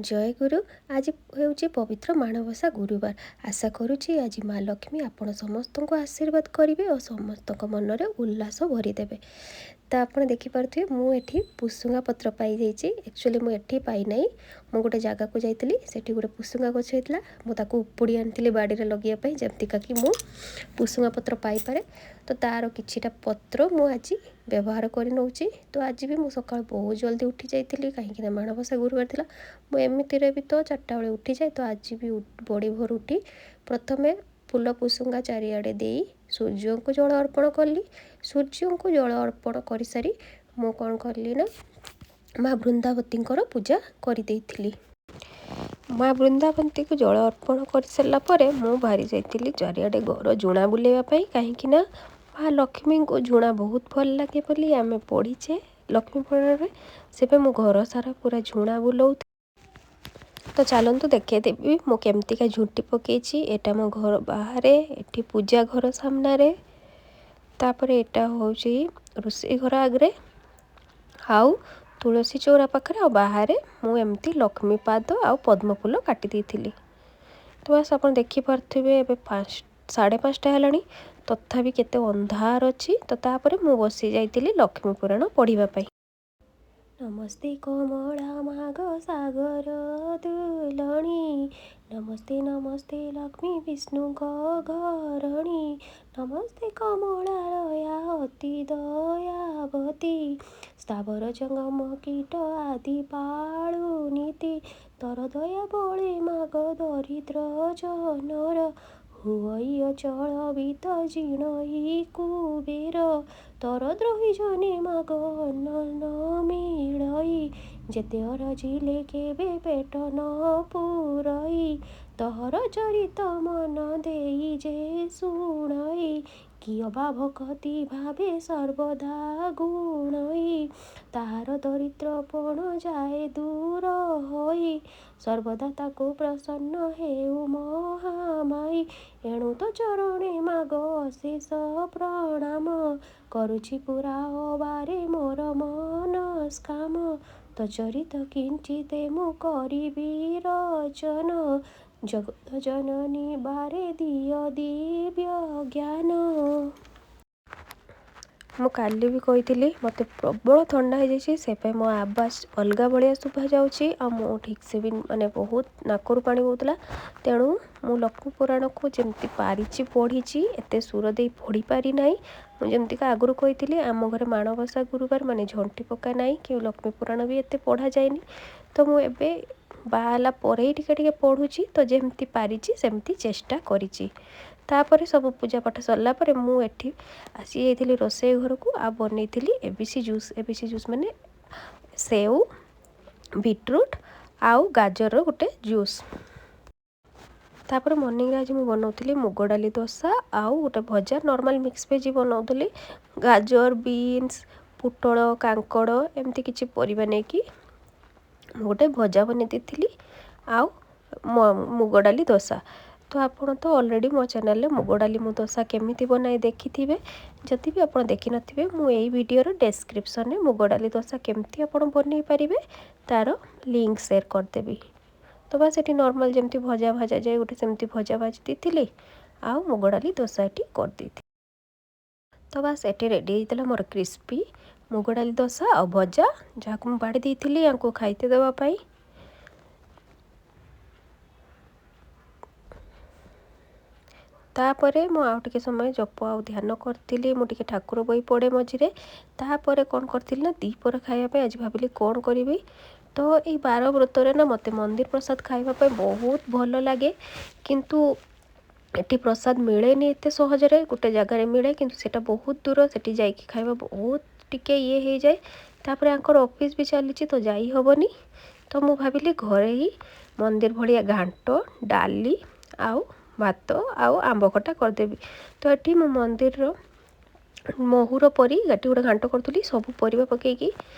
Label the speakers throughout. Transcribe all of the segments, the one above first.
Speaker 1: ଜୟଗୁରୁ। ଆଜି ହେଉଛି ପବିତ୍ର ମାଣବସା ଗୁରୁବାର। ଆଶା କରୁଛି ଆଜି ମା ଲକ୍ଷ୍ମୀ ଆପଣ ସମସ୍ତଙ୍କୁ ଆଶୀର୍ବାଦ କରିବେ ଓ ସମସ୍ତଙ୍କ ମନରେ ଉଲ୍ଲାସ ଭରିଦେବେ। ତ ଆପଣ ଦେଖିପାରୁଥିବେ, ମୁଁ ଏଠି ପୁସୁଙ୍ଗା ପତ୍ର ପାଇଯାଇଛି। ଆକ୍ଚୁଆଲି ମୁଁ ଏଠି ପାଇନାହିଁ, ମୁଁ ଗୋଟେ ଜାଗାକୁ ଯାଇଥିଲି, ସେଠି ଗୋଟେ ପୁସୁଙ୍ଗା ଗଛ ହେଇଥିଲା। ମୁଁ ତାକୁ ଉପୁଡ଼ି ଆଣିଥିଲି ବାଡ଼ିରେ ଲଗେଇବା ପାଇଁ, ଯେମିତିକା କି ମୁଁ ପୁସୁଙ୍ଗା ପତ୍ର ପାଇପାରେ। ତ ତା'ର କିଛିଟା ପତ୍ର ମୁଁ ଆଜି ବ୍ୟବହାର କରି ନେଉଛି। ତ ଆଜି ବି ମୁଁ ସକାଳୁ ବହୁତ ଜଲ୍ଦି ଉଠି ଯାଇଥିଲି, କାହିଁକିନା ମାଣବସା ଗୁରୁବାର ଥିଲା। ମୁଁ ଏମିତିରେ ବି ତ 4ଟା ବେଳେ ଉଠିଯାଏ। ତ ଆଜି ବି ବଡ଼ି ଭୋରୁ ଉଠି ପ୍ରଥମେ ଫୁଲ ପୁସୁଙ୍ଗା ଚାରିଆଡ଼େ ଦେଇ ସୂର୍ଯ୍ୟଙ୍କୁ ଜଳ ଅର୍ପଣ କଲି। ସୂର୍ଯ୍ୟଙ୍କୁ ଜଳ ଅର୍ପଣ କରିସାରି ମୁଁ କ'ଣ କଲି ନା ମା ବୃନ୍ଦାବତୀଙ୍କର ପୂଜା କରିଦେଇଥିଲି। ମା ବୃନ୍ଦାବତୀଙ୍କୁ ଜଳ ଅର୍ପଣ କରିସାରିଲା ପରେ ମୁଁ ବାହାରି ଯାଇଥିଲି ଚାରିଆଡ଼େ ଘର ଝୁଣା ବୁଲେଇବା ପାଇଁ, କାହିଁକି ନା ମା ଲକ୍ଷ୍ମୀଙ୍କୁ ଝୁଣା ବହୁତ ଭଲ ଲାଗେ ବୋଲି ଆମେ ପଢ଼ିଛେ ଲକ୍ଷ୍ମୀ ପୁରାଣରେ। ସେପାଇଁ ମୁଁ ଘର ସାରା ପୁରା ଝୁଣା ବୁଲଉଥିଲି। ତ ଚାଲନ୍ତୁ ଦେଖେଇଦେବି ମୁଁ କେମିତିକା ଝୁଣ୍ଟି ପକେଇଛି। ଏଇଟା ମୋ ଘର ବାହାରେ, ଏଠି ପୂଜା ଘର ସାମ୍ନାରେ, ତାପରେ ଏଇଟା ହେଉଛି ରୋଷେଇ ଘର ଆଗରେ ଆଉ ତୁଳସୀ ଚଉରା ପାଖରେ ଆଉ ବାହାରେ ମୁଁ ଏମିତି ଲକ୍ଷ୍ମୀ ପାଦ ଆଉ ପଦ୍ମ ଫୁଲ କାଟି ଦେଇଥିଲି। ତ ବାସ୍, ଆପଣ ଦେଖିପାରୁଥିବେ ଏବେ 5:30 ହେଲାଣି, ତଥାପି କେତେ ଅନ୍ଧାର ଅଛି। ତ ତାପରେ ମୁଁ ବସି ଯାଇଥିଲି ଲକ୍ଷ୍ମୀ ପୁରାଣ ପଢ଼ିବା ପାଇଁ। ନମସ୍ତେ କମଳା ମାଗ ସାଗର ଦୁଲଣୀ, ନମସ୍ତେ ନମସ୍ତେ ଲକ୍ଷ୍ମୀ ବିଷ୍ଣୁଙ୍କ ଘରଣୀ, ନମସ୍ତେ କମଳାଳୟା ଅତି ଦୟାବତୀ, ସ୍ଥାବର ଜଙ୍ଗମ କୀଟ ଆଦି ପାଳୁ ନୀତି, ତର ଦୟା ବଳେ ମାଗ ଦରିଦ୍ର ଜନର, ହୁଅଇ ଅଚଳ ବିତ ଜିଣଇ କୁବେର, ତର ଦ୍ରୋହୀ ଜନେ ମାଗ ଅନ୍ନ ନ ମିଳଇ, ଯେତେ ଅରଜିଲେ କେବେ ପେଟ ନ ପୂରଇ, ତହର ଚରିତ ମନ ଦେଇ ଯେ ଶୁଣଇ, କି ଅବା ଭକତି ଭାବେ ସର୍ବଦା ଗୁଣଇ, ତାହାର ଦରିଦ୍ର ପଣ ଯାଏ ଦୂର ହୋଇ, ସର୍ବଦା ତାକୁ ପ୍ରସନ୍ନ ହେଉ ମହାମାଇ, ଏଣୁ ତ ଚରଣେ ମାଗ ଅଶେଷ ପ୍ରଣାମ, କରୁଛି ପୁରା ଅବାରେ ମୋର ମନସ୍କାମ, ତ ଚରିତ କିଞ୍ଚିତେ ମୁଁ କରିବି ରଚନ, ଜଗତ ଜନନୀ ବାରେ ଦିଅ ଦିବ୍ୟ ଜ୍ଞାନ। ମୁଁ କାଲି ବି କହିଥିଲି, ମୋତେ ପ୍ରବଳ ଥଣ୍ଡା ହେଇଯାଇଛି। ସେ ପାଇଁ ମୋ ଆବାଜ ଅଲଗା ଭଳିଆ ଶୁଭାଯାଉଛି ଆଉ ମୁଁ ଠିକ୍ସେ ବି ମାନେ ବହୁତ ନାକରୁ ପାଣି ବହୁଥିଲା। ତେଣୁ ମୁଁ ଲକ୍ଷ୍ମୀ ପୁରାଣକୁ ଯେମିତି ପାରିଛି ପଢ଼ିଛି, ଏତେ ସୁର ଦେଇ ପଢ଼ି ପାରିନାହିଁ। ମୁଁ ଯେମିତିକା ଆଗରୁ କହିଥିଲି, ଆମ ଘରେ ମାଣବସା ଗୁରୁବାର ମାନେ ଝଣ୍ଟି ପକା ନାହିଁ କି ଲକ୍ଷ୍ମୀ ପୁରାଣ ବି ଏତେ ପଢ଼ାଯାଏନି। ତ ମୁଁ ଏବେ ବାହା ହେଲା ପରେ ହିଁ ଟିକେ ଟିକେ ପଢ଼ୁଛି। ତ ଯେମିତି ପାରିଛି ସେମିତି ଚେଷ୍ଟା କରିଛି। ତାପରେ ସବୁ ପୂଜା ପାଠ ସରିଲା ପରେ ମୁଁ ଏଠି ଆସିଯାଇଥିଲି ରୋଷେଇ ଘରକୁ ଆଉ ବନେଇଥିଲି ABC juice. ABC juice ମାନେ ସେଉ, ବିଟରୁଟ୍ ଆଉ ଗାଜରର ଗୋଟେ ଜୁସ୍। ତାପରେ ମର୍ଣ୍ଣିଂରେ ଆଜି ମୁଁ ବନାଉଥିଲି ମୁଗ ଡାଲି ଦୋସା ଆଉ ଗୋଟେ ଭଜା, ନର୍ମାଲ୍ ମିକ୍ସ ଭେଜ୍ ବନାଉଥିଲି। ଗାଜର, ବିନ୍ସ, ପୋଟଳ, କାଙ୍କଡ଼ ଏମିତି କିଛି ପରିବା ନେଇକି ମୁଁ ଗୋଟେ ଭଜା ବନେଇ ଦେଇଥିଲି ଆଉ ମୁଗ ଡାଲି ଦୋସା। ତ ଆପଣ ତ ଅଲରେଡ଼ି ମୋ ଚ୍ୟାନେଲରେ ମୁଗ ଡାଲି ମୁଁ ଦୋସା କେମିତି ବନାଏ ଦେଖିଥିବେ। ଯଦି ବି ଆପଣ ଦେଖିନଥିବେ, ମୁଁ ଏଇ ଭିଡ଼ିଓର ଡେସ୍କ୍ରିପସନ୍ରେ ମୁଗ ଡାଲି ଦୋସା କେମିତି ଆପଣ ବନେଇ ପାରିବେ ତା'ର ଲିଙ୍କ୍ ସେୟାର କରିଦେବି। ତ ବାସ୍, ଏଠି ନର୍ମାଲ୍ ଯେମିତି ଭଜା ଭଜାଯାଏ ଗୋଟେ ସେମିତି ଭଜା ଭାଜି ଦେଇଥିଲି ଆଉ ମୁଗ ଡାଲି ଦୋସା ଏଠି କରିଦେଇଥିଲି। ତ ବାସ୍, ଏଠି ରେଡ଼ି ହେଇଥିଲା ମୋର କ୍ରିସ୍ପି ମୁଗ ଡାଲି ଦୋସା ଆଉ ଭଜା, ଯାହାକୁ ମୁଁ ବାଢ଼ି ଦେଇଥିଲି ୟାଙ୍କୁ ଖାଇତେ ଦେବା ପାଇଁ। ତାପରେ ମୁଁ ଆଉ ଟିକେ ସମୟ ଜପ ଆଉ ଧ୍ୟାନ କରିଥିଲି। ମୁଁ ଟିକେ ଠାକୁର ବହି ପଢ଼େ ମଝିରେ। ତାପରେ କ'ଣ କରିଥିଲି ନା ଦ୍ୱିପହର ଖାଇବା ପାଇଁ ଆଜି ଭାବିଲି କ'ଣ କରିବି। ତ ଏଇ ବାର ବ୍ରତରେ ନା ମୋତେ ମନ୍ଦିର ପ୍ରସାଦ ଖାଇବା ପାଇଁ ବହୁତ ଭଲ ଲାଗେ, କିନ୍ତୁ ଏଠି ପ୍ରସାଦ ମିଳେନି ଏତେ ସହଜରେ। ଗୋଟେ ଜାଗାରେ ମିଳେ, କିନ୍ତୁ ସେଇଟା ବହୁତ ଦୂର। ସେଠି ଯାଇକି ଖାଇବା ବହୁତ ଟିକେ ଇଏ ହେଇଯାଏ। ତାପରେ ୟାଙ୍କର ଅଫିସ୍ ବି ଚାଲିଛି, ତ ଯାଇ ହେବନି। ତ ମୁଁ ଭାବିଲି ଘରେ ହିଁ ମନ୍ଦିର ଭଳିଆ ଘାଣ୍ଟ, ଡାଲି ଆଉ ଭାତ ଆଉ ଆମ୍ବ ଖଟା କରିଦେବି। ତ ଏଠି ମୁଁ ମନ୍ଦିରର ମହୁର ପରି ଏଠି ଗୋଟେ ଘାଣ୍ଟ କରୁଥିଲି, ସବୁ ପରିବା ପକେଇକି,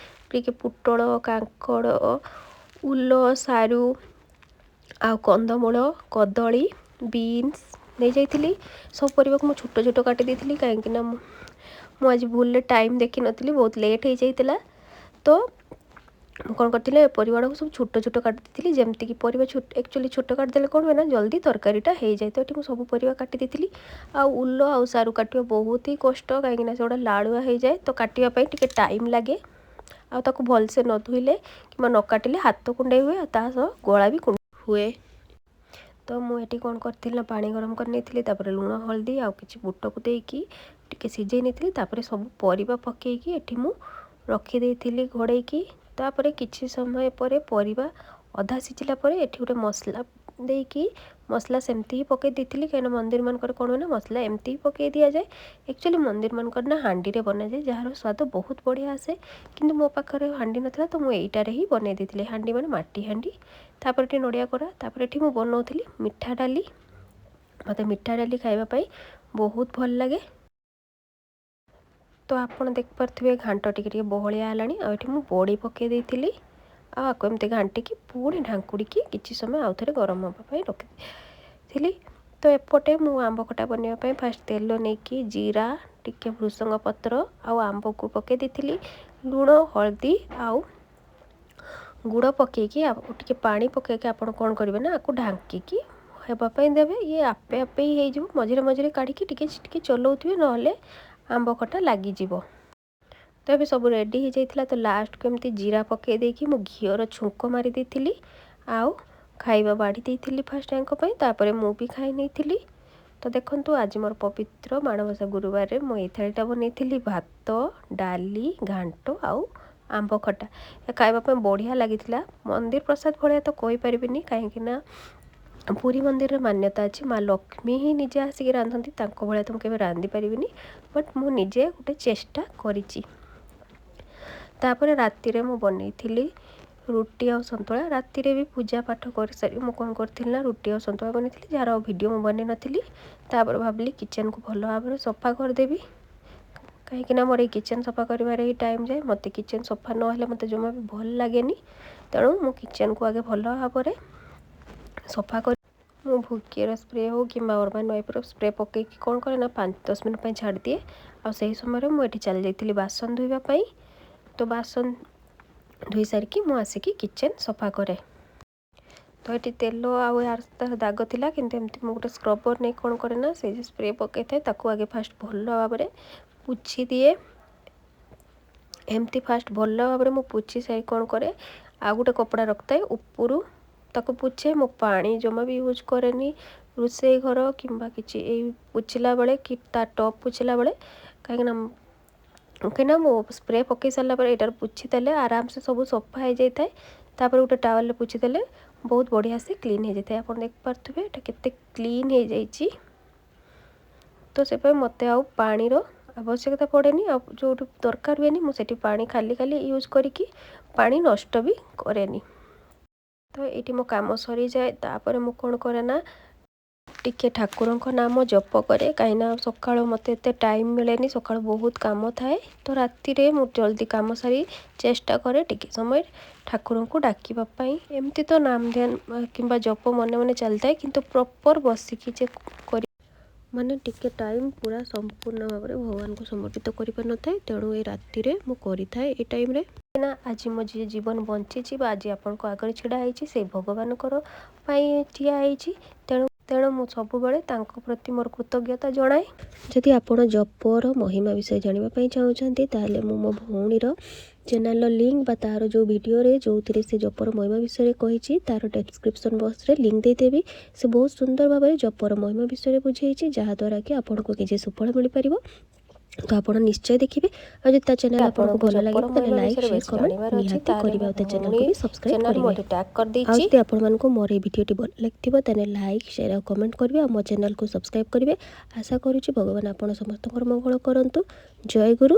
Speaker 1: ଟିକେ ପୋଟଳ, କାଙ୍କଡ଼, ଉଲ, ସାରୁ ଆଉ କନ୍ଦମୂଳ, କଦଳୀ, ବିନ୍ସ ନେଇଯାଇଥିଲି। ସବୁ ପରିବାକୁ ମୁଁ ଛୋଟ ଛୋଟ କାଟି ଦେଇଥିଲି, କାହିଁକିନା ମୁଁ ଆଜି ଭୁଲରେ ଟାଇମ୍ ଦେଖିନଥିଲି, ବହୁତ ଲେଟ୍ ହେଇଯାଇଥିଲା। ତ ମୁଁ କ'ଣ କରିଥିଲି, ପରିବାଟାକୁ ସବୁ ଛୋଟ ଛୋଟ କାଟି ଦେଇଥିଲି। ଯେମିତିକି ପରିବା ଛୋଟ, ଆକ୍ଚୁଆଲି ଛୋଟ କାଟିଦେଲେ କ'ଣ ହୁଏ ନା ଜଲ୍ଦି ତରକାରୀଟା ହେଇଯାଏ। ତ ଏଠି ମୁଁ ସବୁ ପରିବା କାଟି ଦେଇଥିଲି। ଆଉ ଉଲ ଆଉ ସାରୁ କାଟିବା ବହୁତ ହି କଷ୍ଟ, କାହିଁକିନା ସେଗୁଡ଼ା ଲାଳୁଆ ହେଇଯାଏ, ତ କାଟିବା ପାଇଁ ଟିକେ ଟାଇମ୍ ଲାଗେ। ଆଉ ତାକୁ ଭଲସେ ନ ଧୋଇଲେ କିମ୍ବା ନ କାଟିଲେ ହାତ କୁଣ୍ଡେଇ ହୁଏ, ଆଉ ତା ସହ ଗଳା ବି କୁଣ୍ଡେଇ ହୁଏ। ତ ମୁଁ ଏଠି କ'ଣ କରିଥିଲି ନା ପାଣି ଗରମ କରିନେଇଥିଲି, ତାପରେ ଲୁଣ, ହଳଦୀ ଆଉ କିଛି ବୁଟକୁ ଦେଇକି ଟିକେ ସିଝେଇ ନେଇଥିଲି। ତାପରେ ସବୁ ପରିବା ପକାଇକି ଏଠି ମୁଁ ରଖିଦେଇଥିଲି ଘୋଡ଼େଇକି। ତାପରେ କିଛି ସମୟ ପରେ ପରିବା ଅଧା ସିଝିଲା ପରେ ଏଠି ଗୋଟେ ମସଲା ଦେଇକି, ମସଲା ସେମିତି ହିଁ ପକାଇ ଦେଇଥିଲି, କାହିଁକିନା ମନ୍ଦିର ମାନଙ୍କରେ କ'ଣ ହୁଏ ନା ମସଲା ଏମିତି ହିଁ ପକାଇ ଦିଆଯାଏ। ଆକ୍ଚୁଆଲି ମନ୍ଦିର ମାନଙ୍କରେ ନା ହାଣ୍ଡିରେ ବନାଯାଏ, ଯାହାର ସ୍ୱାଦ ବହୁତ ବଢ଼ିଆ ଆସେ। କିନ୍ତୁ ମୋ ପାଖରେ ହାଣ୍ଡି ନଥିଲା, ତ ମୁଁ ଏଇଟାରେ ହିଁ ବନେଇ ଦେଇଥିଲି। ହାଣ୍ଡି ମାନେ ମାଟି ହାଣ୍ଡି। ତାପରେ ଏଠି ନଡ଼ିଆ କୋରା। ତାପରେ ଏଠି ମୁଁ ବନାଉଥିଲି ମିଠା ଡାଲି। ମୋତେ ମିଠା ଡାଲି ଖାଇବା ପାଇଁ ବହୁତ ଭଲ ଲାଗେ। ତ ଆପଣ ଦେଖିପାରୁଥିବେ ଘାଣ୍ଟ ଟିକେ ଟିକେ ବହଳିଆ ହେଲାଣି, ଆଉ ଏଠି ମୁଁ ବଡ଼ି ପକାଇ ଦେଇଥିଲି। ଆଉ ଆକୁ ଏମିତି ଘାଣ୍ଟିକି ପୁଣି ଢାଙ୍କୁଡ଼ିକି କିଛି ସମୟ ଆଉ ଥରେ ଗରମ ହେବା ପାଇଁ ରଖିଥିଲି। ତ ଏପଟେ ମୁଁ ଆମ୍ବ ଖଟା ବନେଇବା ପାଇଁ ଫାଷ୍ଟ ତେଲ ନେଇକି ଜିରା, ଟିକେ ଭୃସଙ୍ଗ ପତ୍ର ଆଉ ଆମ୍ବକୁ ପକାଇ ଦେଇଥିଲି। ଲୁଣ, ହଳଦୀ ଆଉ ଗୁଡ଼ ପକାଇକି ଆଉ ଟିକେ ପାଣି ପକାଇକି ଆପଣ କ'ଣ କରିବେ ନା ଆକୁ ଢାଙ୍କିକି ହେବା ପାଇଁ ଦେବେ। ଇଏ ଆପେ ଆପେ ହିଁ ହେଇଯିବ। ମଝିରେ ମଝିରେ କାଢ଼ିକି ଟିକେ ଟିକେ ଚଲାଉଥିବେ, ନହେଲେ ଆମ୍ବ ଖଟା ଲାଗିଯିବ। ତ ଏବେ ସବୁ ରେଡ଼ି ହେଇଯାଇଥିଲା। ତ ଲାଷ୍ଟକୁ ଏମିତି ଜିରା ପକାଇ ଦେଇକି ମୁଁ ଘିଅର ଛୁଙ୍କ ମାରି ଦେଇଥିଲି, ଆଉ ଖାଇବା ବାଢ଼ି ଦେଇଥିଲି ଫାଷ୍ଟ ୟାଙ୍କ ପାଇଁ, ତାପରେ ମୁଁ ବି ଖାଇ ନେଇଥିଲି। ତ ଦେଖନ୍ତୁ, ଆଜି ମୋର ପବିତ୍ର ମାଣବସା ଗୁରୁବାରରେ ମୁଁ ଏଇ ଥାଳିଟା ବନେଇଥିଲି, ଭାତ, ଡାଲି, ଘାଣ୍ଟ ଆଉ ଆମ୍ବ ଖଟା। ଖାଇବା ପାଇଁ ବଢ଼ିଆ ଲାଗିଥିଲା। ମନ୍ଦିର ପ୍ରସାଦ ଭଳିଆ ତ କହିପାରିବିନି, କାହିଁକି ନା ପୁରୀ ମନ୍ଦିରରେ ମାନ୍ୟତା ଅଛି, ମା ଲକ୍ଷ୍ମୀ ହିଁ ନିଜେ ଆସିକି ରାନ୍ଧନ୍ତି। ତାଙ୍କ ଭଳିଆ ତ ମୁଁ କେବେ ରାନ୍ଧି ପାରିବିନି, ବଟ୍ ମୁଁ ନିଜେ ଗୋଟେ ଚେଷ୍ଟା କରିଛି। ତାପରେ ରାତିରେ ମୁଁ ବନେଇଥିଲି ରୁଟି ଆଉ ସନ୍ତୁଳା। ରାତିରେ ବି ପୂଜା ପାଠ କରିସାରି ମୁଁ କ'ଣ କରିଥିଲି ନା ରୁଟି ଆଉ ସନ୍ତୁଳା ବନେଇଥିଲି, ଯାହାର ଆଉ ଭିଡ଼ିଓ ମୁଁ ବନେଇ ନଥିଲି। ତାପରେ ଭାବିଲି କିଚେନ୍କୁ ଭଲ ଭାବରେ ସଫା କରିଦେବି, କାହିଁକିନା ମୋର ଏଇ କିଚେନ୍ ସଫା କରିବାରେ ହିଁ ଟାଇମ୍ ଯାଏ। ମୋତେ କିଚେନ୍ ସଫା ନହେଲେ ମୋତେ ଜମା ବି ଭଲ ଲାଗେନି। ତେଣୁ ମୁଁ କିଚେନ୍କୁ ଆଗେ ଭଲ ଭାବରେ ସଫା କରି ମୁଁ ଭୁକିର ସ୍ପ୍ରେ ହେଉ କିମ୍ବା ଅରବାନ୍ ୱାଇପ୍ର ସ୍ପ୍ରେ ପକାଇକି କ'ଣ କରେ ନା 5-10 ମିନିଟ୍ ପାଇଁ ଛାଡ଼ିଦିଏ। ଆଉ ସେହି ସମୟରେ ମୁଁ ଏଠି ଚାଲି ଯାଇଥିଲି ବାସନ ଧୋଇବା ପାଇଁ। ତ ବାସନ ଧୋଇ ସାରିକି ମୁଁ ଆସିକି କିଚେନ୍ ସଫା କରେ। ତ ଏଠି ତେଲ ଆଉ ଏହାର ତାର ଦାଗ ଥିଲା, କିନ୍ତୁ ଏମିତି ମୁଁ ଗୋଟେ ସ୍କ୍ରବର ନେଇ କ'ଣ କରେ ନା ସେଇ ଯେଉଁ ସ୍ପ୍ରେ ପକାଇଥାଏ ତାକୁ ଆଗେ ଫାଷ୍ଟ ଭଲ ଭାବରେ ପୋଛି ଦିଏ। ଏମିତି ଫାଷ୍ଟ ଭଲ ଭାବରେ ମୁଁ ପୋଛି ସାରି କ'ଣ କରେ, ଆଉ ଗୋଟେ କପଡ଼ା ରଖିଥାଏ, ଉପରୁ ତାକୁ ପୋଛେ। ମୁଁ ପାଣି ଜମା ବି ୟୁଜ୍ କରେନି ରୋଷେଇ ଘର କିମ୍ବା କିଛି ଏଇ ପୋଛିଲା ବେଳେ କି ତା ଟପ୍ ପୋଛିଲା ବେଳେ, କାହିଁକିନା ମୁଁ ସ୍ପ୍ରେ ପକାଇ ସାରିଲା ପରେ ଏଇଟାରେ ପୋଛିଦେଲେ ଆରାମସେ ସବୁ ସଫା ହେଇଯାଇଥାଏ। ତାପରେ ଗୋଟେ ଟାୱେଲରେ ପୋଛିଦେଲେ ବହୁତ ବଢ଼ିଆ ସେ କ୍ଲିନ୍ ହେଇଯାଇଥାଏ। ଆପଣ ଦେଖିପାରୁଥିବେ ଏଇଟା କେତେ କ୍ଲିନ୍ ହେଇଯାଇଛି। ତ ସେପାଇଁ ମୋତେ ଆଉ ପାଣିର ଆବଶ୍ୟକତା ପଡ଼େନି, ଆଉ ଯେଉଁଠି ଦରକାର ହୁଏନି ମୁଁ ସେଠି ପାଣି ଖାଲି ଖାଲି ୟୁଜ୍ କରିକି ପାଣି ନଷ୍ଟ ବି କରେନି। ତ ଏଇଠି ମୋ କାମ ସରିଯାଏ। ତାପରେ ମୁଁ କ'ଣ କରେ ନା ଟିକେ ଠାକୁରଙ୍କ ନାମ ଜପ କରେ, କାହିଁକିନା ସକାଳୁ ମୋତେ ଏତେ ଟାଇମ୍ ମିଳେନି, ସକାଳୁ ବହୁତ କାମ ଥାଏ। ତ ରାତିରେ ମୁଁ ଜଲ୍ଦି କାମ ସାରି ଚେଷ୍ଟା କରେ ଟିକେ ସମୟ ଠାକୁରଙ୍କୁ ଡାକିବା ପାଇଁ। ଏମିତି ତ ନାମ ଧ୍ୟାନ କିମ୍ବା ଜପ ମନେ ମନେ ଚାଲିଥାଏ, କିନ୍ତୁ ପ୍ରପର୍ ବସିକି ଯେ କରି ମାନେ ଟିକେ ଟାଇମ୍ ପୁରା ସମ୍ପୂର୍ଣ୍ଣ ଭାବରେ ଭଗବାନଙ୍କୁ ସମର୍ପିତ କରିପାରିନଥାଏ। ତେଣୁ ଏଇ ରାତିରେ ମୁଁ କରିଥାଏ ଏଇ ଟାଇମ୍ରେ ନା ଆଜି ମୋ ଯିଏ ଜୀବନ ବଞ୍ଚିଛି ବା ଆଜି ଆପଣଙ୍କ ଆଗରେ ଛିଡ଼ା ହେଇଛି, ସେଇ ଭଗବାନଙ୍କର ପାଇଁ ଠିଆ ହେଇଛି। ତେଣୁ ମୁଁ ସବୁବେଳେ ତାଙ୍କ ପ୍ରତି ମୋର କୃତଜ୍ଞତା ଜଣାଏ। ଯଦି ଆପଣ ଜପର ମହିମା ବିଷୟରେ ଜାଣିବା ପାଇଁ ଚାହୁଁଛନ୍ତି, ତାହେଲେ ମୁଁ ମୋ ଭଉଣୀର ଚ୍ୟାନେଲର ଲିଙ୍କ୍ ବା ତାର ଯେଉଁ ଭିଡ଼ିଓରେ ଯେଉଁଥିରେ ସେ ଜପର ମହିମା ବିଷୟରେ କହିଛି, ତାର ଡେସ୍କ୍ରିପସନ୍ ବକ୍ସରେ ଲିଙ୍କ୍ ଦେଇଦେବି। ସେ ବହୁତ ସୁନ୍ଦର ଭାବରେ ଜପର ମହିମା ବିଷୟରେ ବୁଝେଇଛି, ଯାହାଦ୍ୱାରା କି ଆପଣଙ୍କୁ କିଛି ସୁଫଳ ମିଳିପାରିବ। ତ ଆପଣ ନିଶ୍ଚୟ ଦେଖିବେ। ଆଉ ଯଦି ତା ଚ୍ୟାନେଲ୍ ଆପଣଙ୍କୁ
Speaker 2: ଆପଣଙ୍କୁ
Speaker 1: ଭଲ
Speaker 2: ଜପର
Speaker 1: ଲାଗିବ, ତାହେଲେ
Speaker 2: ମହିମା
Speaker 1: ଲାଇକ୍,
Speaker 2: ବିଷୟରେ
Speaker 1: ସେୟାର,
Speaker 2: ବେଶୀ
Speaker 1: କମେଣ୍ଟ
Speaker 2: ଜାଣିବାର ଅଛି,
Speaker 1: ନିହାତି
Speaker 2: ତାହେଲେ
Speaker 1: କରିବେ
Speaker 2: ମୋ
Speaker 1: ଆଉ ତା
Speaker 2: ଭଉଣୀ
Speaker 1: ଚ୍ୟାନେଲକୁ ବି ସବସ୍କ୍ରାଇବ୍
Speaker 2: ଚ୍ୟାନେଲ୍ ମୁଁ
Speaker 1: କରିବେ।
Speaker 2: ଏଠି ଟ୍ୟାଗ୍
Speaker 1: ଆଉ
Speaker 2: କରିଦେଇଛି।
Speaker 1: ଯଦି ଆପଣମାନଙ୍କୁ ମୋର ଏଇ ଭିଡ଼ିଓଟି ଭଲ ଲାଗିଥିବ, ତାହେଲେ ଲାଇକ୍, ସେୟାର ଆଉ କମେଣ୍ଟ କରିବେ ଆଉ ମୋ ଚ୍ୟାନେଲକୁ ସବସ୍କ୍ରାଇବ୍ କରିବେ। ଆଶା କରୁଛି ଭଗବାନ ଆପଣ ସମସ୍ତଙ୍କର ମଙ୍ଗଳ କରନ୍ତୁ। ଜୟ ଗୁରୁ।